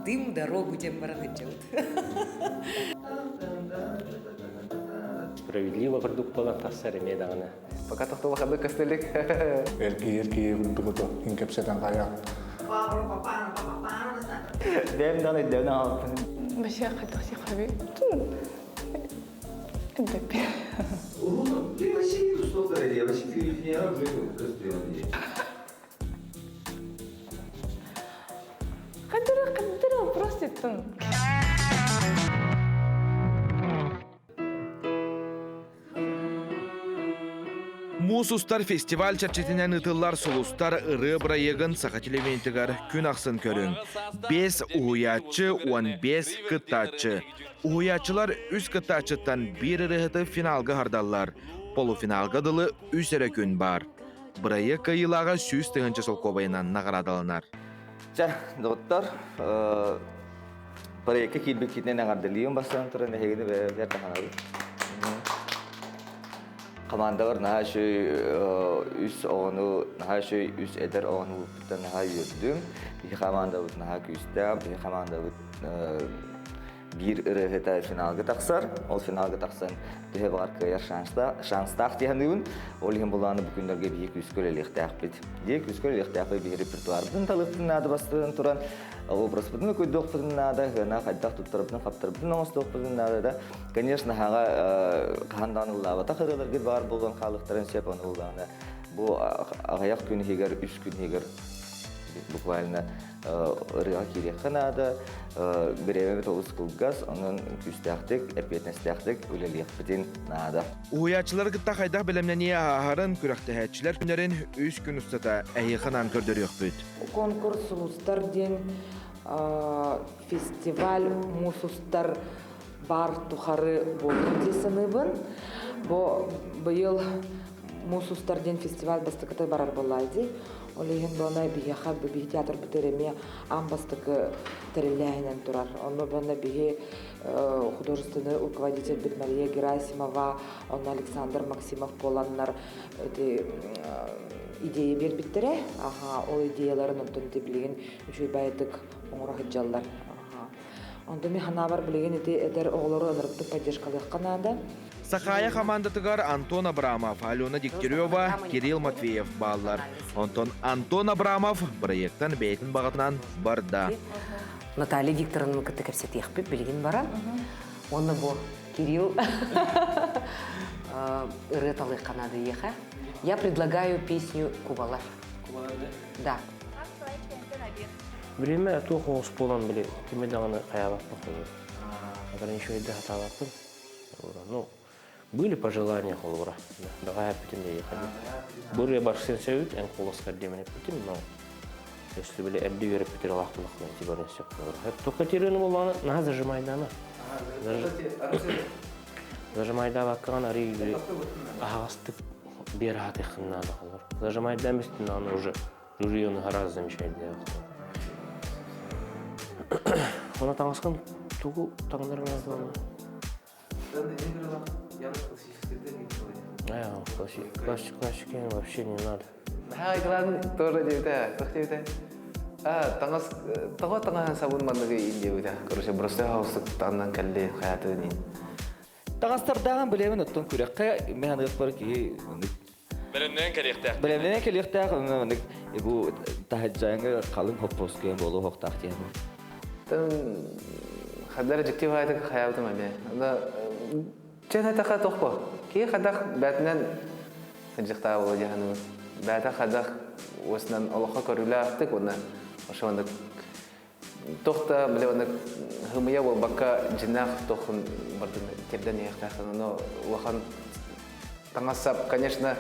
Дым дорогу диэн баран сылдьабыт. Справедливо курдук буолан тахсар эмиэ даҕаны. Пока тохтолохады көстөлүк. Эргийэр киһи курдук ото кэпсэтэн хайа. Дэм дан өйдөөн аалпын. Вообще хотел хаби. Қадыры қадыры вопрос еттің. Муус устар фестиваль чэрчитинэн ыытыллар Сулустар ырыа бырайыагын саха телевидениетыгар күн ахсын көрүҥ. Биэс уһуйааччы, 15 кыттааччы. Уһуйааччылар үс кыттааччыттан биир ырыаһыты финалга хардаллар. Полуфиналга дылы үс эрэ күн баар. Бырайыак кыайыылааҕа 100 000 солкуобайынан наҕараадаланар. Чэ, доҕоттор, проекка киирбиккитинэн эҕэрдэлиим бастаан туран эһигини бэйэбэр таһаарабыт. Командалар наһаа үчүгэй үс оҕону, наһаа үчүгэй үс эдэр оҕону булбуттан наһаа үөрдүм. Биһи командабыт наһаа күүстээх, биһи командабыт биир ырыаһыта финалга тахсар. Ол финалга тахсан төһө баҕар кыайар шанстаах дии саныыбын. Ол иһин булааны бу күннэргэ биһи күүскэ үлэлиэхтээхпит. Дии күүскэ үлэлиэхтээхпит биһи репертуарбытын талыахпытын наада бастатан туран образпытын өкөйдүөхпүтүн наада, хыана хайдах туттарбытын, хаптарбытын оҥостуохпутун наада да. Конечно, хаҕа хаһан даҕаны ыллаабатах ырыаларгыт баар буолан хаалыахтарын сөп, ону буллаҕына бу аҕыйах күн иһигэр, үс күн иһигэр буквально ырыаҕа киириэххэ наада. Бириэмэбит олус кылгас, онон күүстээхтик, эппиэтинэстээхтик үлэлиэхпитин наада. Уһуйааччылары кытта хайдах бэлэмнэнии ааһарын күрэхтэһээччилэр күннэрин үс күн устата эһиэхэ анаан көрдөрүөхпүт. Конкурс «Сулустар» диэн фестиваль муус устар бар тухары буолуо дии саныыбын. Бу быйыл муус устар диэн фестиваль бастакыта барар буоллаа дии. Ол иһин буона биһиэхэ биһи театрбытыгар эмиэ аан бастакы тэриллээһинэн турар. Онно буона биһи художественный руководительбит Мария Герасимова, онно Александр Максимов буоланнар ити идея биэрбиттэрэ. Аха, ол идеяларын онтон ити билигин үчүгэй баайдык оҥоро сылдьаллар. Онтон мин санаабар билигин ити эдэр оҕолору ынырыктык поддержкалыахха наада. Сахаайа хамаандатыгар Антон Абрамов, Алена Дегтярева, Кирилл Матвеев бааллар. Онтон Антон Абрамов бырайыактан бэйэтин баҕатынан барда. Наталья Викторовна кытта кэпсэтиэхпит билигин баран. Уонна бу Кирилл ырыа талыахха наада ийэхэ. Я предлагаю песню «Кубалар». Кубалар да? Да. Время туох оҕус буолан били кими даҕаны хайаабаппын холобур. Ограничивать хатаабаппын. Ну, были пожелания холобура. Бэҕэһээ эппитим да ехали. Бу барсын сөбүт, эн куоласкар диэмэн эппитим, но если били эрдэ үөрэппитир алаахтылахпына ити барын сөп холобура. Только терені боллаҕына наһаа зажимайдаама. Зажимайдаабаккаҕын арый били аһаҕастык биэр аһатыаххын наада холобур. Зажимайдаан бистин аны уже Жюри оны раз замечает Она таҥаскын тугу таҥнарыҥ туома? Классик, классик вообще не надо. Наһаа тоже диэбитэ, туох диэбитэ? А, таҥас, тоҕо таҥаһын сабын манныгы иин диэбитэ. Короче, просто хаусык таҥнан кэлли хаятын иин. Таҥастардааҕын билэбин оттон күрэххэ мен аныахпар киһи Бэлэмнэнэн кэлиэхтээх. Бэлэмнэнэн кэлиэхтээх маннык бу таһырдьааҥы халыҥ хоппуоскуйа буолуохтаах диэн. Тан хаддар дьикти баайдык хайаабытым эмиэ. Анда чэн этаха тохпо. Кии хадах бээтинэн сылдьыктаах буолуо дьаһаныбын. Бээтэ хадах уосунан олоххо көрүүлээхтик уонна ошондук туох да бile оннук хымыйа буолбакка дьиннээх туоххун бардын тирдэн иһиэхтээххин ону улахан таҥас-сап конечно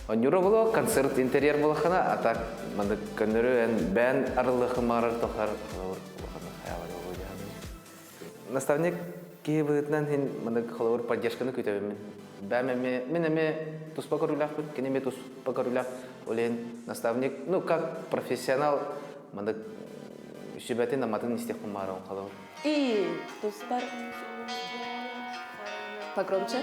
онньура буолуо концерт интерьер буолаххына а так маннык көннөрү эн бээн арыллыаххын баҕарар тохтор холобур улахан хайаабат буолуо дьаһаныы наставник киһи быһыытынан иһин маннык холобур поддержканы күтэбин мин бэм эмиэ мин эмиэ туспа көрүүлээхпин кини эмиэ туспа көрүүлээх ол иһин наставник ну как профессионал Маннык сүбэтин-аматын истиэхпин баҕарабын холобур. И туспар погромче.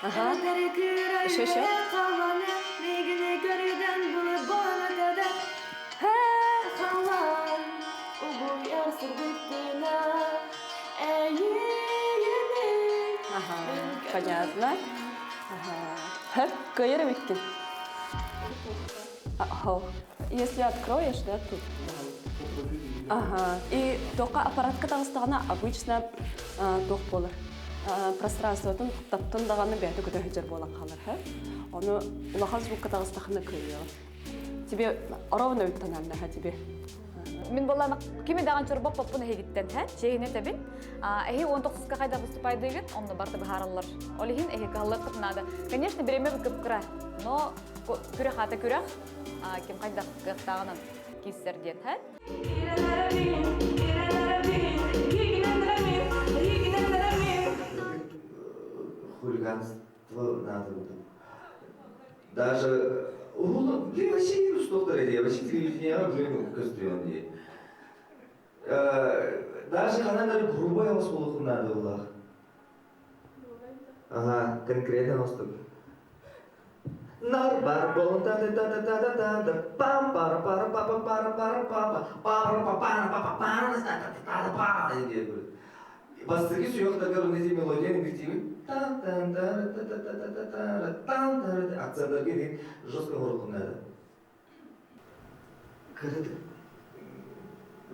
Ага. Еще, еще. Ага, понятно. Ага. Хөп, кыйыр эбиккин. Если откроешь, да, тут. Ага. И только аппаратка таҕыстаҕына обычно туох буолар. Пространствотын таптын даҕаны бэйэтэ көтө сылдьар буолан хаалар. Ону улахан звукка таҕыстахына кыайыаҕын. Тебе ровно үттананна тебе. Мин боллаана кими даҕан чорбоппоппун эһигиттэн һэ чиэһинэ этэбин. Эһи он тохсуска хайда выступайдыгыт, онно барыта быһаараллар. Ол иһин эһи кыһаллыаххыт наада. Конечно, бириэмэ кып-кыра, но күрэх аата күрэх, ким хайдах кыахтааҕынан киирсэр диэн һэ. Хулиганство надо будет. Даже уһун вообще устуохтар эти вообще телевидениеҕа билим көстүөн дии. Даже ханан да грубай оҥос буолуохун наада буоллах. Ага, конкретно оҥостук. Нар бар бол та та та та та та та пам пара пара па па пара пара па па пара па пара па па пара та та та та па диye Бастакы сүһүөхтэргэр эти мелодияны билтиибин тан тан та та та та та та та тан та акцентларга диэн жестко оҥоруоххун наада. Кырытык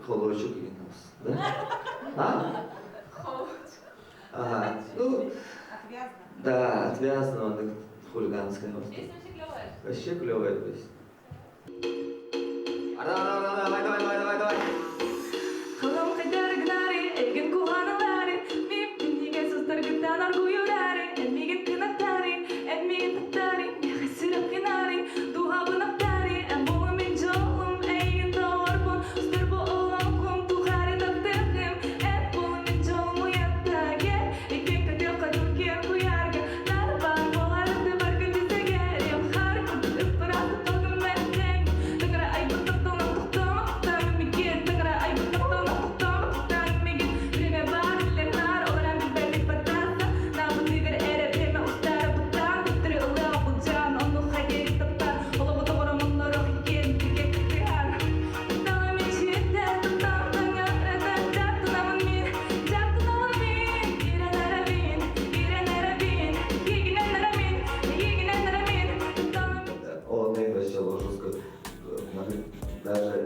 холуочук деген да? А? Ага. Ну, да, отвязно, он хулиганская. Вообще клевая песня. Давай, давай, давай, давай, давай. Даже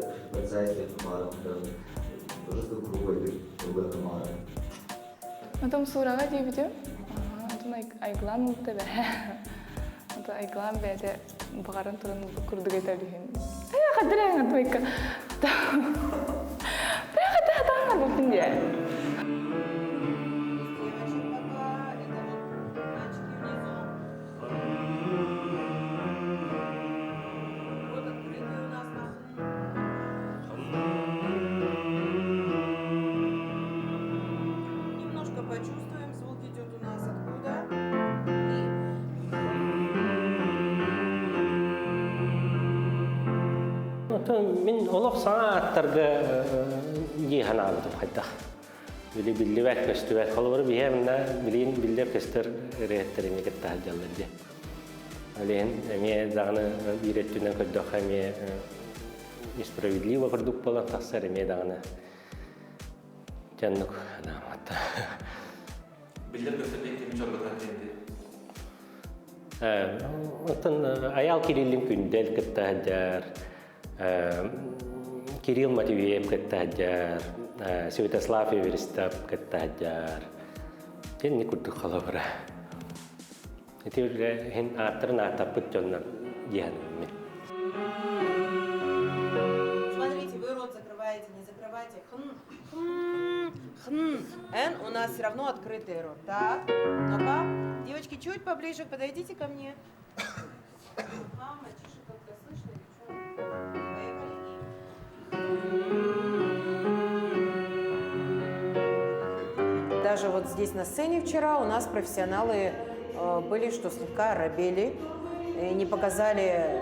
Потом сураға диэбитим. Онтон айгылаан ылбыта бэһэ. Онтон айгылаан бэйэтэ баҕаран туран ылбыт курдук этэ билиһин. Ээ хадыр эҥ Бэхэтэ хатаан диэ. Немножко почувствуем, звук идет у нас откуда. Оттон мин олох саҥа ааттарга дии санаабытым хайдах. Били биллибэт көстүбэт. Холобура биһиэ манна билигин биллэр көстөр ырыаһыттар эмиэ кытта сылдьаллар дии. Ол иһин эмиэ даҕаны биир өттүнэн көрдөххө эмиэ несправедливо курдук буолан тахсар эмиэ даҕаны дьоннук анаамматта. Биллэр көстөр диэн кими чорботон диэнди? Оттон Айаал Кириллин Күндэл кытта сылдьар, Кирилл Матвеев кытта сылдьар, Святослав Эверестов кытта сылдьар. Дьэнни курдук холобура. Ити иһин ааттарын ааттаппыт дьоннор диэн мин. Смотрите, вы рот закрываете, не закрывайте. Хм, хм, хм. Н у нас все равно открытый рот. Так, ну-ка. Девочки, чуть поближе подойдите ко мне. Мама, тише как-то слышно или что? Поехали. Даже вот здесь на сцене вчера у нас профессионалы были, что слегка робели, и не показали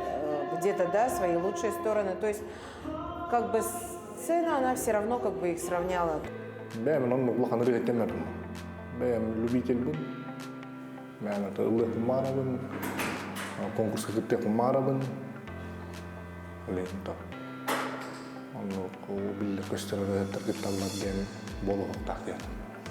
где-то, да, свои лучшие стороны. То есть, как бы сцена, она все равно как бы их сравняла. Бэйэм оннук улахан ырыа этэмэрим. Бэйэм любительбин. Мээнэ ыллыахпын баарабын, конкурска кыттыахпын баарабын. Олейн то. Оннук биллэр көстөр ырыаһыттар кытталлар диэн буолуохтаах диэн.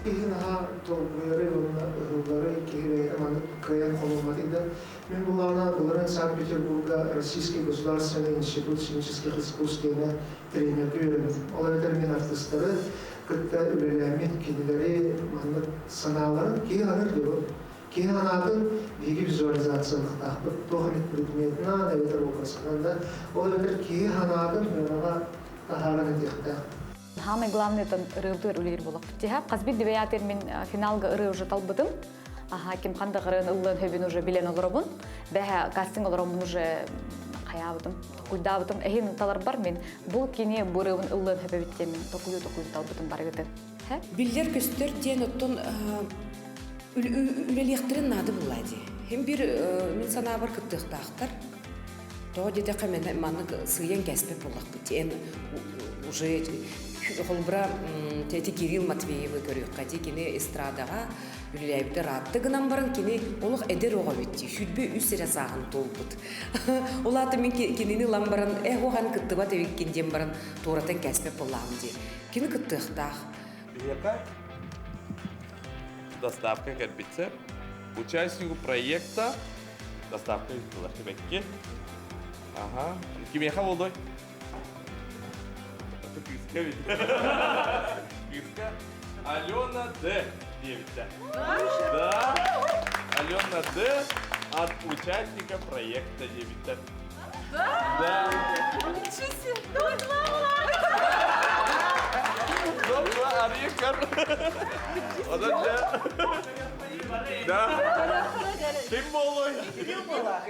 Киһи наһаа долгуйары уонна ыһыллары киһи бэйэтэ маннык кыайан холомматый да. Мин булаана былырын Санкт-Петербурга Российский государственный институт сценических искусств диэҥҥэ тренергэ үөрэммитим. Ол эбэтэр мин артыыстары кытта үлэлээммин кинилэри маннык санааларын киһи саныыр диэбит. Киһи санаатын биһиги визуализациялыахтаахпыт. Туох эмит предметынан эбэтэр образынан да. Ол эбэтэр киһи санаатын сыанаҕа таһааран этиэхтээх. Самый главный это ырыабытыгар үлэлиир буолуохпут. Тиһэ хас биир дебеятер мин финалга ырыа уже талбытым. Аха, ким ханнык ырыаны ыллыан хөбүн уже билэн олоробун. Бэһэ кастинг олороммун уже хайаабытым, токуйдаабытым. Эһин таларбар мин бу кини бу ырыабын ыллыан хөбөбүт диэн мин токуйу токуйу талбытым барыгытын. Биллэр көстөр диэн оттон үлэлиэхтэрин наада буллаа дии. Хим бир мин санаабар кыттыахтаахтар. Тоҕо диэтэххэ мен маннык сыыйан кээспэт буоллахпыт. Эн уже холбура эти Кирилл Матвеевы көрүөххэ дии кини эстрадаҕа үлэлээбитэ ыраатта гынан баран кини олох эдэр оҕо эбит дии 23 эрэ сааһын туолбут. Ол аата мин кинини ылан баран э эн кыттыбат эбиккин диэн баран туоратан кээспэт буоллаҕым дии. Кини кыттыахтаах. Биһиэхэ доставка кэлбитсэ участнику проекта доставка ыыттылар Кэбэкки. Ага. Кимиэхэ буолуой? Это кыыска ведь. Кыыска Алена Д. диэбиттэ. Да. Алена Д. от участника проекта диэбиттэр. Да? Да. Ничего себе! Добро, Арикар. Да. Ким болой? Ким болах?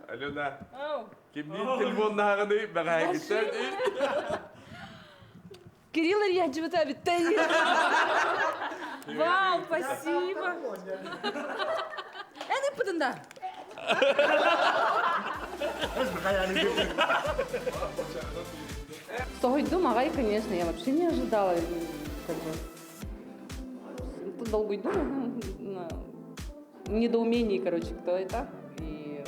Алена. Кимниин телефоннааҕыный бэҕэһээҥҥиттэн Кирилл Ильичбыта бүттэ. Вау, спасибо. Эн ыппытын да? Соһуйдум аҕай, конечно, я вообще не ожидала. Как бы. Тут долгуйдум, в недоумении, короче, кто это. И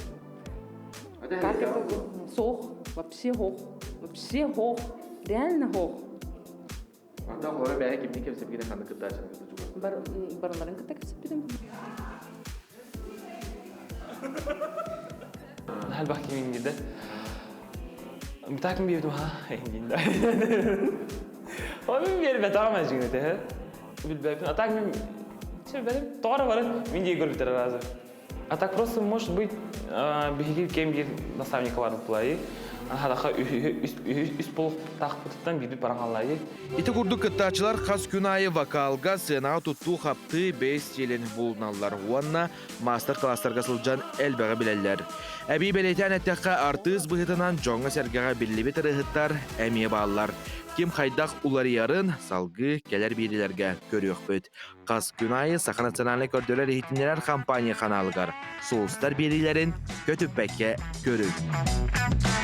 как это? Сох, вообще хох, вообще хох, реально хох. Анда холоро бэйэ кимни кэпсэпкине ханны кыттааччыны кытта чугас. Барыларын кытта кэпсэппитим. Халбах кимингиде. Митакым биэрдим ха эңгинде. Ол мин биэрбэтаҕым ажигнете. Билбэппин. А так мин бэлим тоҕо бары мин дии көрбүттэр разы. А так просто может быть биһиги кэм биир наставника бар булайы. Хадаха үс полуктаахпытыттан биирбит баран хааллайы. Ити курдук кыттааччылар хас күн аайы вокалга, сценаҕа туттуу-хаптыы бэйэ стилин булуналлар уонна маастар-кылаастарга сылдьан элбэҕи билэллэр. Эбии бэлиэтээн эттэххэ, артыыс быһыытынан дьоҥҥо-сэргэҕэ биллибит ырыаһыттар эмиэ бааллар. Ким хайдах уларыйарын салгыы кэлэр биэриилэргэ көрүөхпүт. Хас күн аайы Саха национальнай көрдөрөр иһитиннэрэр компания ханаалыгар сулустар биэриилэрин көтүппэккэ көрүҥ.